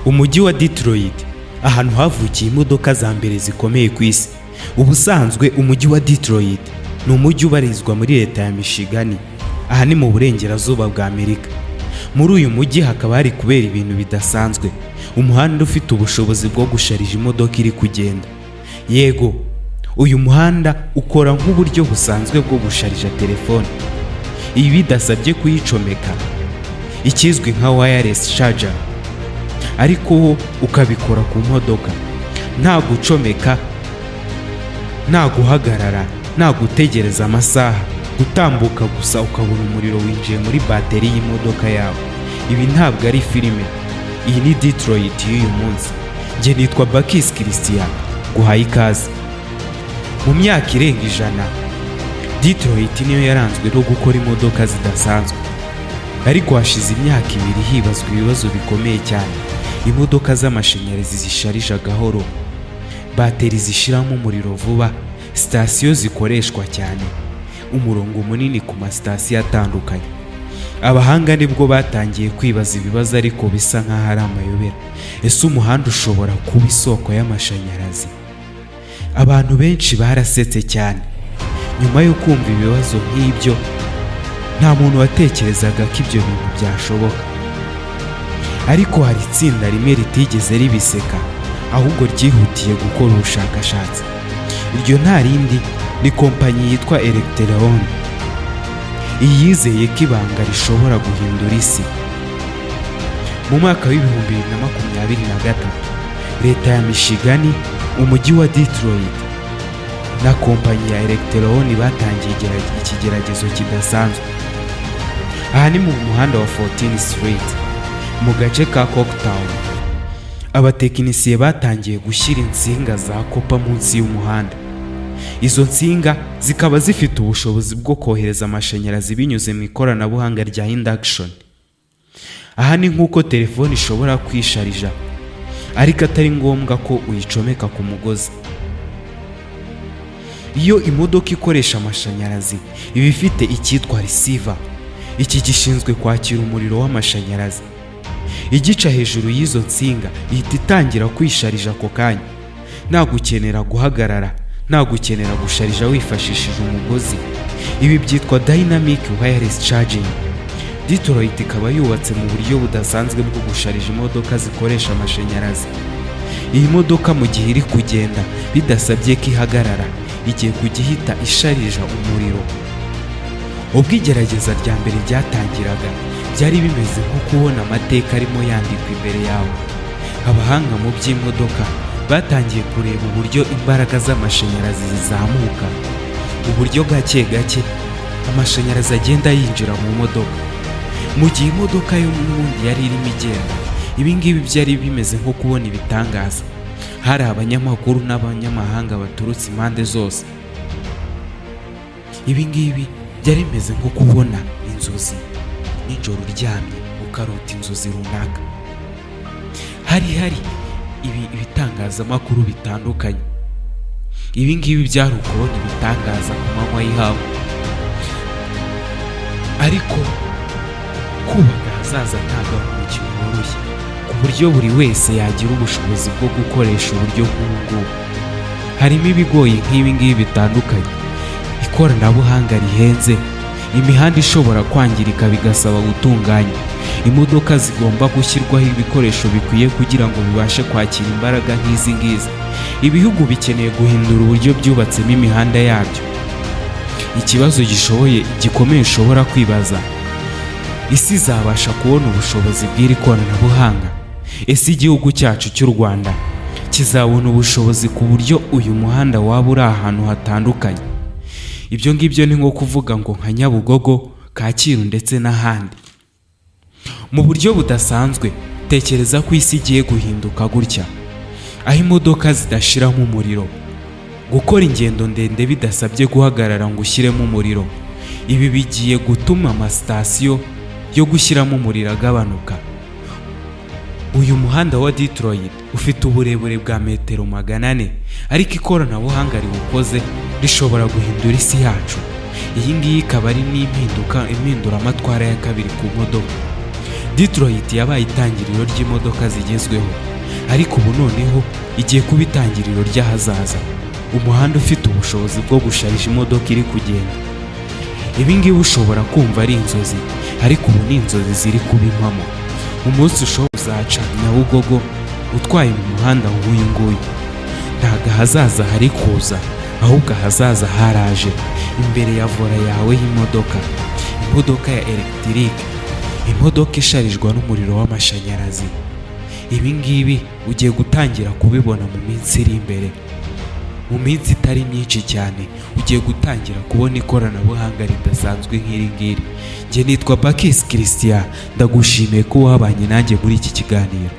Umujyi wa Detroit, ahantu havukiye imodoka za mbere zikomeye ku isi. Ubusanzwe umujyi wa Detroit ni umujyi ubarizwa muri leta ya Michigan, aha ni mu burengerazuba bwa Amerika. Muri uyu mujyi hakaba hari kubera ibintu bidasanzwe: umuhanda ufite ubushobozi bwo gusharija imodoka iri kugenda. Yego, uyu muhanda ukora nk'uburyo busanzwe bwo gusharija telefone, ibi bidasabye kuyicomeka, ikizwi nka wireless charger, ariko wo ukabikora ku modoka, nta gucomeka, nta guhagarara, nta gutegereza amasaha, gutambuka gusa ukabona umuriro winjiye muri bateri y'imodoka yawe. Ibi ntabwo ari filime, iyi ni Detroit y'uyu munsi. Njye nitwa Bakis Christian, guhaye ikaze. Mu myaka irenga 100, Detroit niyo yaranzwe no gukora imodoka zidasanzwe, ariko hashize imyaka 2 hibazwa ibibazo bikomeye cyane: imodoka z'amashanyarazi zisharija gahoro, bateri zishiramo umuriro vuba, sitasiyo zikoreshwa cyane, umurongo munini ku masitasiyo atandukanye. Abahanga nibwo batangiye kwibaza ibibazo, ariko bisa nk'aho ari amayobera: ese umuhanda ushobora kuba isoko y'amashanyarazi? Abantu benshi barasetse cyane nyuma yo kumva ibibazo nk'ibyo. Nta muntu watekerezaga ko ibyo bintu byashoboka. Ariko hari itsinda rimwe ritigeze ribiseka, ahubwo ryihutiye gukora ubushakashatsi. Iryo nta rindi, ni kompanyi yitwa Electreon. Iyi yizeye ko ibanga rishobora guhindura isi. Mu mwaka wa 2023, leta ya Michigan, umujyi wa Detroit na kompanyi ya Electreon batangiye ikigeragezo kidasanzwe. Aha ni mu muhanda wa 14 Street mu gace ka Corktown. Abatekinisiye batangiye gushyira insinga za copper munsi y'umuhanda. Izo nsinga zikaba zifite ubushobozi bwo kohereza amashanyarazi binyuze mu ikoranabuhanga rya induction. Aha ni nk'uko telefone ishobora kwisharija, ariko atari ngombwa ko uyicomeka ku mugozi. Iyo imodoka ikoresha amashanyarazi, iba ifite icyitwa receiver. Iki gishinzwe kwakira umuriro w'amashanyarazi. Igica hejuru y'izo nsinga, ihita itangira kwisharija ako kanya, nta gukenera guhagarara, nta gukenera gusharija wifashishije umugozi. Ibi byitwa dynamic wireless charging. Detroit ikaba yubatse mu buryo budasanzwe bwo gusharija imodoka zikoresha amashanyarazi. Iyi modoka, mu gihe iri kugenda, bidasabye ko ihagarara, igiye kujya ihita isharija umuriro. Ubwo igerageza rya mbere ryatangiraga, byari bimeze nko kubona amateka arimo yandikwa imbere yawe. Abahanga mu by'imodoka batangiye kureba uburyo imbaraga z'amashanyarazi zizamuka, uburyo gake gake amashanyarazi agenda yinjira mu modoka mu gihe imodoka yo n'ubundi yari irimo igenda. Ibi ngibi byari bimeze nko kubona ibitangaza. Hari abanyamakuru n'abanyamahanga baturutse impande zose. Ibi ngibi byari bimeze nko kubona inzozi nijoro, uryamye ukarota inzozi runaka. Hari ibi ibitangazamakuru bitandukanye. Ibi ngibi byari ukubona ibitangaza ku manywa y'ihangu. Ariko kubaka ahazaza ntabwo ari umukino woroshye ku buryo buri wese yagira ubushobozi bwo gukoresha uburyo nk'ubu ngubu. Harimo ibigoyi nk'ibi ngibi bitandukanye: ikoranabuhanga rihenze, imihanda ishobora kwangirika bigasaba gutunganya, imodoka zigomba gushyirwaho ibikoresho bikwiye kugira ngo bibashe kwakira imbaraga nk'izi ngizi. Ibihugu bikeneye guhindura uburyo byubatsemo imihanda yabyo. Ikibazo gishoboye gikomeye ushobora kwibaza: isi izabasha kubona ubushobozi bw'iri koranabuhanga? Ese igihugu cyacu cy'u Rwanda kizabona ubushobozi ku buryo uyu muhanda waba uri ahantu hatandukanye? Ibyo ngibyo ni nko kuvuga ngo nka Nyabugogo, Kacyiru ndetse n'ahandi. Mu buryo budasanzwe, tekereza ko isi igiye guhinduka gutya, aho imodoka zidashiramo umuriro, gukora ingendo ndende bidasabye guhagarara ngo ushyiremo umuriro. Ibi bigiye gutuma amasitasiyo yo gushyiramo umuriro agabanuka. Uyu muhanda wa Detroit ufite uburebure bwa metero 400, ariko ikoranabuhanga riwukoze rishobora guhindura isi yacu. Iyi ngiyi ikaba ari n'impinduka, impinduramatwara ya kabiri ku modoka. Detroit yabaye itangiriro ry'imodoka zigezweho, ariko ubu noneho igiye kuba itangiriro ry'ahazaza, umuhanda ufite ubushobozi bwo gusharija imodoka iri kugenda. Ibi ngibi ushobora kumva ari inzozi, ariko ubu ni inzozi ziri kuba impamo. Umunsi ushobora kuzaca Nyabugogo utwaye mu muhanda nk'uyu nguyu, ntabwo ahazaza hari kuza, ahubwo ahazaza haraje imbere ya volant yawe y'imodoka. Imodoka ya electric, imodoka isharijwa n'umuriro w'amashanyarazi. Ibi ngibi ugiye gutangira kubibona mu minsi iri imbere. Mu minsi itari myinshi cyane ugiye gutangira kubona ikoranabuhanga ridasanzwe nk'iri ngiri. Njye nitwa Bakisi Christian, ndagushimiye ko wabanye nanjye muri iki kiganiro.